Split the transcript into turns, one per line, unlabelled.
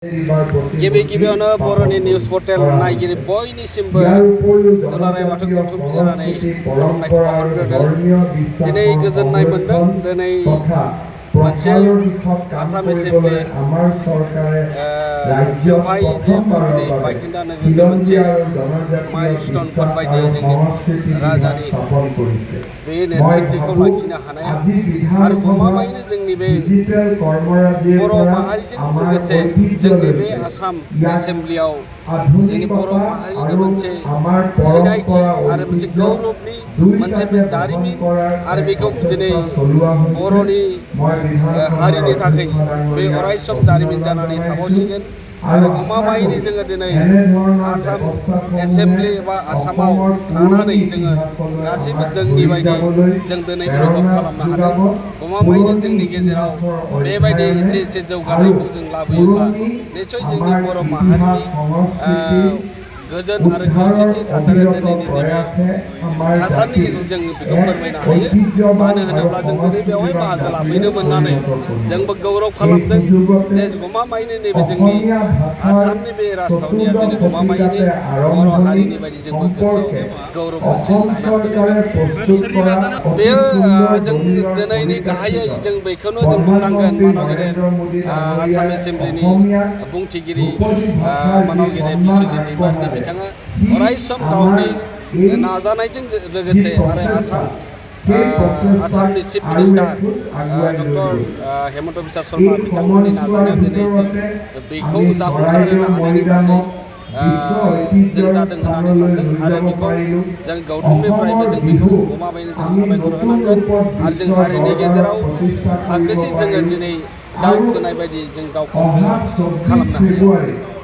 गिबि गिबियावनो बर'नि निउस पर्टेल नायगिरि बयनिसिमबो दुलाराय बाथौ गौथुम जानानै खुलुमनायखौ बावहरग्रोदों। दिनै गोजोननाय मोन्दों। दिनै मोनसे आसाम एसेम्बलि बेवहाय जे बर'नि बायखोन्दा नोगोरनि मोनसे माइलस्टनफोर बायदि जोंनि राजानि बे नेरसोनथिखौ लाखिनो हानाया आरो गमामायैनो जोंनि बे बर' माहारिजों लोगोसे जोंनि बे आसाम एसेम्बलियाव जोंनि बर' माहारिनि मोनसे सिनायथि आरो मोनसे गौरबनि मोनसे बे जारिमिन आरो बेखौ दिनै बर'नि हारिनि थाखाय बे अरायसम जारिमिन जानानै थाबावसिगोन। आरो गमामायैनो जोङो दिनै आसाम एसेम्बलि एबा आसामाव थानानै जोङो गासैबो जोंनि बायदि जों दिनै अनुभब खालामनो हादों। गमामायैनो जोंनि गेजेराव बेबायदि एसे जौगानायखौ जों लाबोयोब्ला निस्सय जोंनि बर' माहारिनि गोजोन आरो खौसेथि थासारिया दिनैनि नैबे थासारिनि गेजेरजों बेखौ फोरमायनो हायो। मानो होनोब्ला जों दिनै बेवहाय बाहागो लाफैनो मोननानै जोंबो गौरब खालामदों जे गमामायैनो नैबे जोंनि आसामनि बे राजथावनिया जोंनि गमामायैनो बर' हारिनि बायदि जोंबो गोसोआव गौरब मोनसे लानो हादों। बेयो जों दिनैनि गाहायै जों बेखौनो जों बुंनांगोन मानव गेदेर आसाम एसेम्बलिनि बुंथिगिरि मानव गेदेर बिस्वजित दैमारि बिथाङा अरायसम गावनि नाजानायजों लोगोसे आरो आसामनि chief minister doctor Hemant Biswa Sharma बिथांमोननि नाजानायाव दिनै बेखौ जाफुंसारहोनो हानायनि थाखाय जों जादों होननानै सानदों आरो बेखौ जों गौथुमनिफ्रायबो जों बेखौ गमामायैनो जों साबायखर होनांगोन आरो जों हारिनि गेजेराव थाखोसे जोङो दिनै दावखोनाय बायदि जों गावखौ खालामनो हायो।